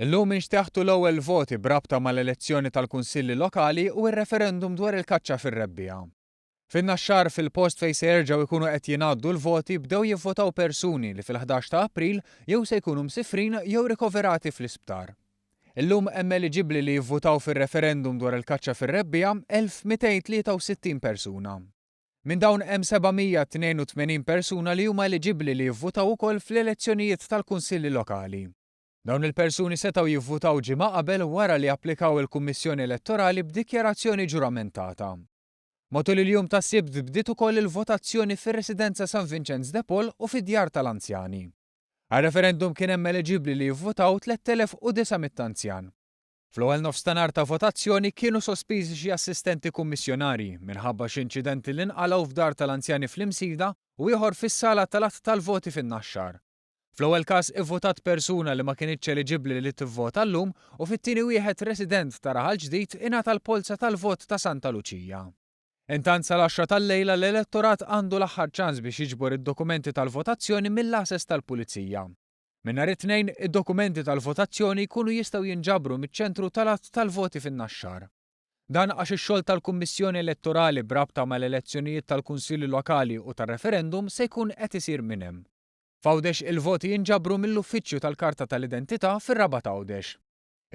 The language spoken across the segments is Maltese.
Illum inxteħtu l-ewwel voti b'rabta mal-elezzjoni tal-Kunsilli Lokali u r-referendum dwar il-kaċċa fir-rebbiegħa. Fin-Naxxar, fil-post fejn se jerġgħu jkunu qed jingħaddu l-voti bdew jivvotaw persuni li fil-11 ta' April jew se jkunu msifrin jew rikoverati fl-isptar. Illum hemm eliġibbli li jivvutaw fir-referendum dwar il-kaċċa fir-rebbiegħa 1,263 persuna. Minn dawn hemm 782 persuna li huma eliġibbli li jivvutaw ukoll fl-elezzjonijiet tal-Kunsilli Lokali. Dawn il-persuni setgħu jivvutaw ġimgħa qabel wara li applikaw il-Kummissjoni Elettorali b'dikjarazzjoni ġuramentata. Matul il-jum tas-Sibt bdiet ukoll il-votazzjoni fir-Residenza San Vinċenz de Paul u fid-djar tal-anzjani. Għar-referendum kien hemm eliġibbli li jivvutaw 3,900 anzjan. Fl-ewwel nofstanhar ta' votazzjoni kienu sospiżi xi assistenti kummissjonarji minħabba xi inċidenti li nqalgħu f'dar tal-anzjani fl-Imsida u ieħor fis-sala tal-għadd tal-voti fin-Naxxar. Fl-ewwel każ ivvutat persuna li ma kinitx eliġibbli li tivvota llum u fit-tieni wieħed resident ta' Raħal Ġdid ingħata l-polza tal-vot ta' Santa Luċija. Intant sal-għaxra tal-lejla l-elettorat għandu l-aħħar ċans biex jiġbor id-dokumenti tal-votazzjoni mill-għases tal-Pulizija. Minn nhar it-Tnejn, id-dokumenti tal-votazzjoni jkunu jistgħu jinġabru miċ-ċentru tal-għadd tal-voti fin-Naxxar. Dan għax ix-xogħol tal-Kummissjoni Elettorali b'rabta mal-elezzjonijiet tal-Kunsilli Lokali u tar-referendum se jkun qed isir minn hemm. F'Għawdex il-voti jinġabru mill-Uffiċċju tal-Karta tal-Identità fir-Rabat Għawdex.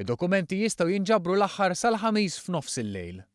Id-dokumenti jistgħu jinġabru l-aħħar sal-Ħamis f'nofs il-lejl.